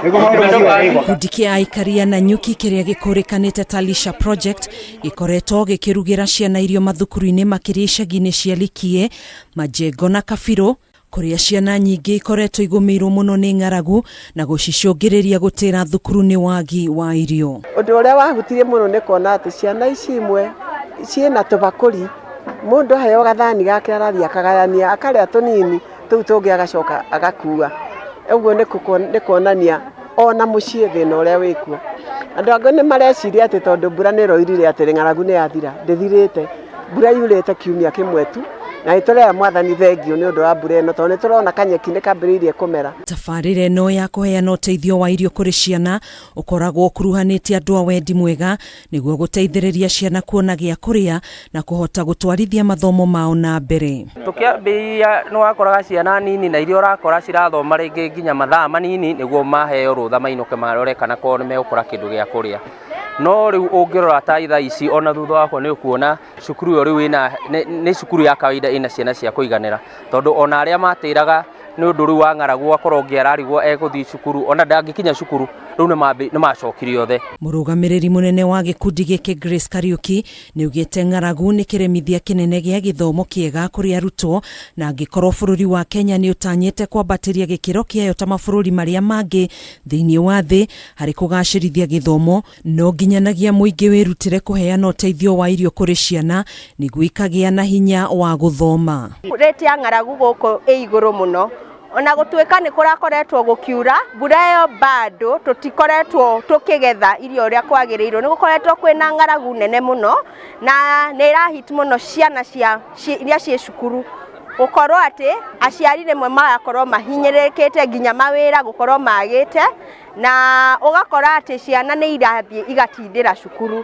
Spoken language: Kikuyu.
Gĩkundi kĩa aikaria Nanyuki kĩrĩa gĩkũrĩkanĩte ta Lisha Project gĩkoretwo gĩkĩrugĩra ciana irio mathukuru-inĩ makĩria icagi-inĩ cia Likie, Majengo na Kabirũ, kũrĩa ciana nyingĩ ikoretwo igũmĩirwo mũno nĩ ng'aragu na gũcicũngĩrĩria gũtĩra thukuru nĩ wagi wa irio. Ũndũ ũrĩa wahutirie mũno nĩ kuona atĩ ciana ici imwe ciĩna tũbakũri, mũndũ aheo gathani gake arathiĩ akagayania, akarĩa tũnini, tũu tũngĩ agacoka agakua. Ũguo nĩ kuonania ona mũciĩ thĩna ũrĩa wĩkuo. Andũ angĩ nĩ mareciria atĩ tondũ mbura nĩ ĩroirire atĩ ng'aragu nĩ yathira, ndĩthirĩte. Mbura yurĩte kiumia kĩmwe tu, na nĩ tũrera Mwathani thengiũ nĩ ũndũ wa mbura ĩno, tondũ nĩ tũrona kanyeki nĩ kambĩrĩirie kũmera. Tabarĩra ĩno ya kũheana ũteithio wa irio kũrĩ ciana ũkoragwo ũkuruhanĩtie andũ a wendi mwega nĩguo gũteithĩrĩria ciana kuona gĩa kũrĩa na kũhota gũtwarithia mathomo mao na mbere. Tũkĩambĩrĩria nĩ wakoraga ciana nini na iria ũrakora cirathoma rĩngĩ nginya mathaa manini nĩguo maheo rũtha mainũke marore kana korwo nĩ megũkora kĩndũ gĩa kũrĩa. No rĩu ũngĩrora ta thaa ici ona thutha wakwa nĩ ũkuona cukuru ĩyo rĩu ĩna nĩ cukuru ya kawaida ĩna ciana cia kũiganĩra, tondũ ona arĩa matĩraga nĩ ũndũ rĩu wa ng'aragu ũgakorwo ũngĩ ararigwo egũthiĩ cukuru ona ndangĩkinya cukuru, rĩu nĩ macokire othe. Mũrũgamĩrĩri mũnene wa gĩkundi gĩkĩ Grace Kariuki nĩ augĩte ng'aragu nĩ kĩremithia kĩnene gĩa gĩthomo kĩega kũrĩ arutwo, na angĩkorwo bũrũri wa Kenya nĩ ũtanyĩte kwambatĩria gĩkĩro kĩayo ta mabũrũri marĩa mangĩ thĩinĩ wa thĩ harĩ kũgacĩrithia gĩthomo, no nginyanagia mũingĩ wĩrutĩre kũheana ũteithio wa irio kũrĩ ciana nĩguo ikagĩa na hinya wa gũthoma. Rate ya ng'aragu gũkũ ĩ igũrũ mũno, ona gũtuĩka nĩ kũrakoretwo gũkiura mbura ĩyo, bado tũtikoretwo tũkĩgetha irio ũrĩa kwagĩrĩirwo. Nĩ gũkoretwo kwĩna ng'aragu nene mũno na nĩ ĩrahit mũno ciana cia iria ciĩ cukuru, gũkorwo atĩ aciari rĩmwe magakorwo mahinyĩrĩrĩkĩte nginya mawĩra gũkorwo magĩte, na ũgakora atĩ ciana nĩ irathiĩ igatindĩra cukuru.